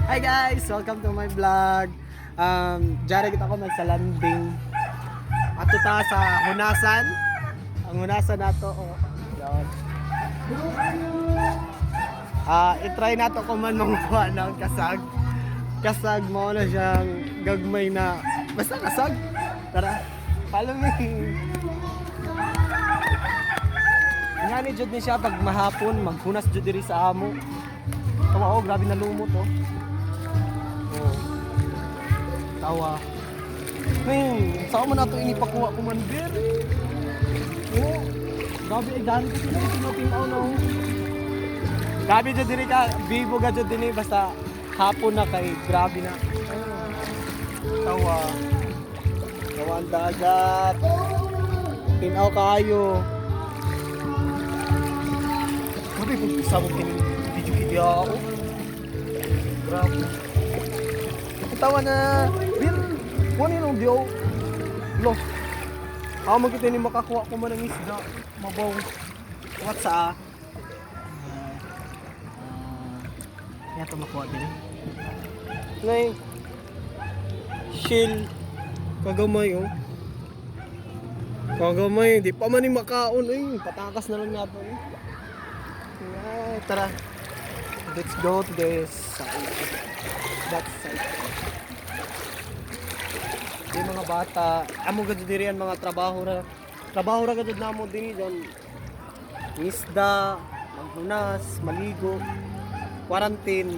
Hi guys! Welcome to my vlog. Diyan kita ko man sa landing. Ato ta sa hunasan. Ang hunasan nato, oh. Yan. I-try nato kung man manguha ng kasag. Kasag mo na siyang gagmay na basta kasag. Tara, follow me. Nga ni jud ni siya pag mahapon maghunas jud diri sa amo. Tawa, oh, grabe na lumot, oh. Oh. Tawa. Saan man nato ini pakuha ko man bir? Oh. Grabe ay dami ko sila tinotinaw no. Grabe jud diri ka, bibo ka jud dinhi basta hapon na kay grabe na. Oh. Tawa. Tawa ang dagat. Tinaw kayo. Grabe kung sabog kini video video ako. Grabe. Tawa na. Bir, kuha ni nung diyo. Lo. Ako magkita ni makakuha ko man ng isda. Mabaw. What sa? Kaya ito makuha din. Nay. Shill. Kagamay, oh. Kagamay. Di pa man ni makaon eh. Patakas na lang natin. Eh. Ay, tara. Let's go to this side. That side. Yung mga bata, amo gud diri ang mga trabaho ra. Trabaho ra gud namo dinhi diyan. Isda, maghunas, maligo, quarantine.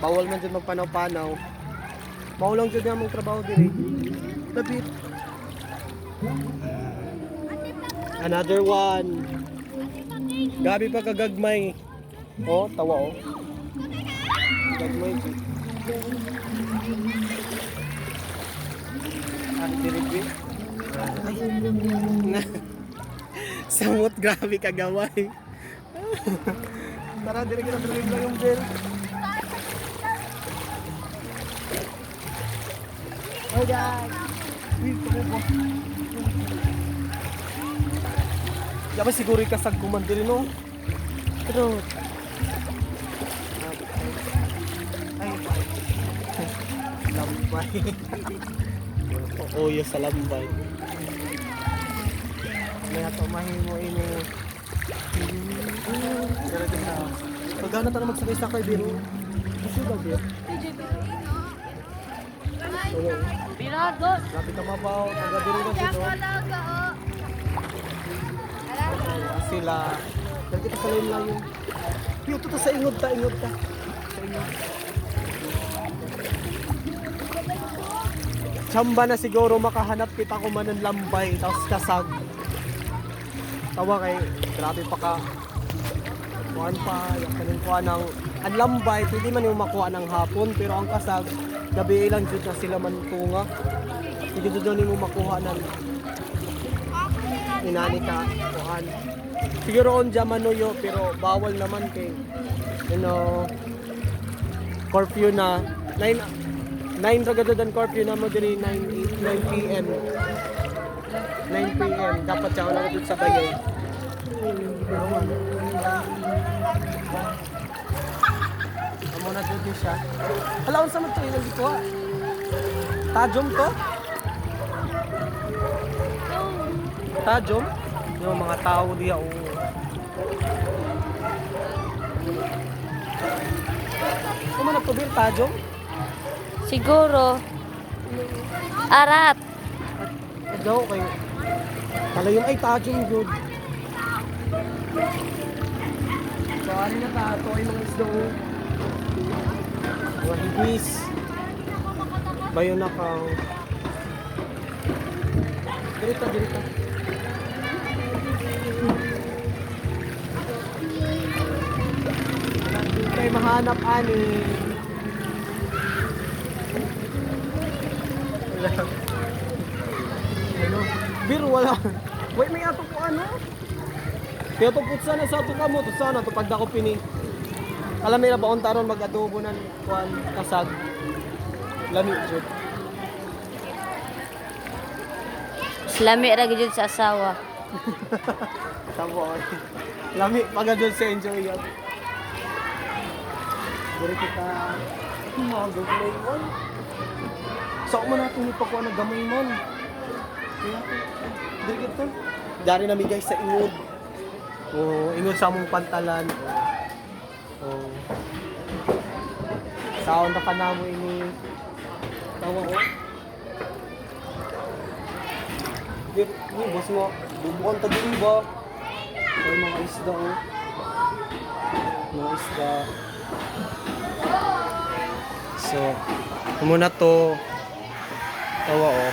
Bawal man jud magpanaw-panaw. Mao lang jud among trabaho diri. Lapit. Another one. Gabi pa kagagmay. Oh, tawa oh. Gagmay jud. Ah, diri bi. Ay. Samot, grabe kagaway. Tara, diri kita diri lang yung bell. Oh guys. Uy, tumo ba? Dapat siguro ikasag kuman diri no. Pero ay. Lambay. Oo, sa lambay. May ato mahimo ini. Pero di sa pagana ta na magsakay-sakay biro. Gusto ba biro? Birados. Grabe ka mabaw, taga diri na dito. Sila. Pero kita sa lain lang yun. Yo, to sa ingod ta, ingod ta. Sa ingod. Chamba na siguro makahanap kita ko man ng lambay tapos kasag. Tawa kay grabe pa ka. Kuan pa, yung kaning kuan ng ang lambay pwede man yung makuha ng hapon pero ang kasag gabi lang jud na sila mantunga. Hindi jud na nimo makuha ng inani ka kuan. Siguro on manuyo pero bawal naman kay curfew na 9 9 ra gud ang curfew na mo diri 9 8 9 PM. 9 PM dapat siya na gud sa bayay. Amo na jud siya. Hala, unsa man to ilang gikuha? Tajom to? Tajom? Yung mga tao diya oh. Kuman na to bir tajom? Siguro. Arat. Adaw kay Kalayon ay tajom good. So ano na ta to ay mga isda oh. Mga hibis. Bayo na kang. Dirita, dirita. Kay mahanap ani. Wala. Ano? Bir wala. Wait, may ato ko ano? Kaya to putsa na sa ato kamo, to sana to pagdako pini. Alam nila baon taron mag-adobo nan kuan kasag. Lami jud. Lami ra gyud sa asawa. Tabo. Lami pagka jud sa enjoy yan. Diri kita. Mga man. Sa man natin ni pakuha na gamay man. Kaya diri to. Dari nami, guys, sa ingod. Oh, ingod sa among pantalan. Oh. Saon na kanamo ini. Tawa ko. Di, di, boss mo. Bubukan ta diri ba? Ay, mga isda oh. Mga isda. So, muna to. Tawa oh.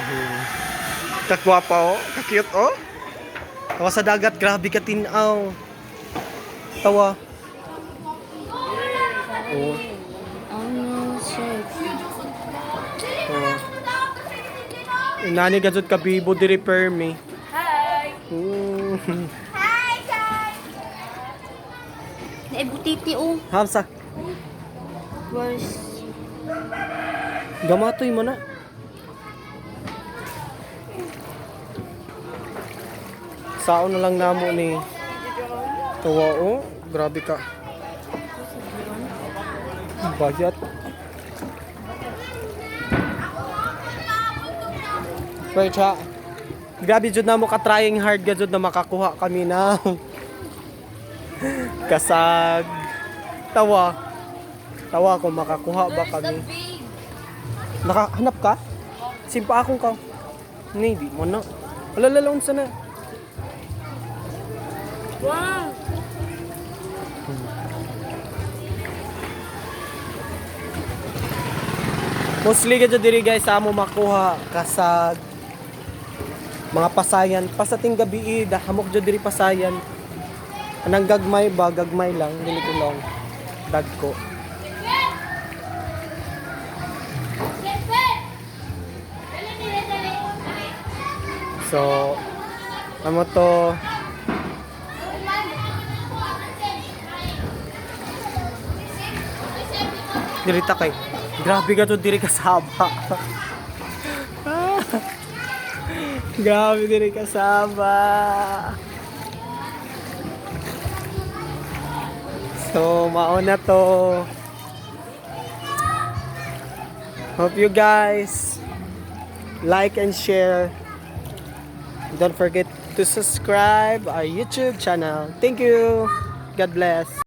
Kakwapa oh. Ka-cute oh. Tawa sa dagat, grabe ka tinaw. Tawa. Oh. Oh, shit. Tawa. Nani gajud ka bibo diri permi. Hi! Naibutiti oh. Hamsa. Where's Gamatoy mo na. Saon na lang namo ni. Tawa oh, grabe ka. Bayat. Wait ha. Grabe jud na mo ka trying hard ga jud na makakuha kami na kasag. Tawa. Tawa kung makakuha ba kami. Big? Nakahanap ka? Simpa akong ka. Hindi, di mo na. Wala lalaon sana. Wow! Mostly ka diri, guys, sa amo makuha kasag, mga pasayan. Pasating gabi eh, hamok jud diri pasayan. Anang gagmay ba, gagmay lang, dili ko lang dagko. So, amo to. Diri ta kay. Grabe ka to diri kasaba. Grabe diri kasaba. So, mauna to. Hope you guys like and share. Don't forget to subscribe our YouTube channel. Thank you. God bless.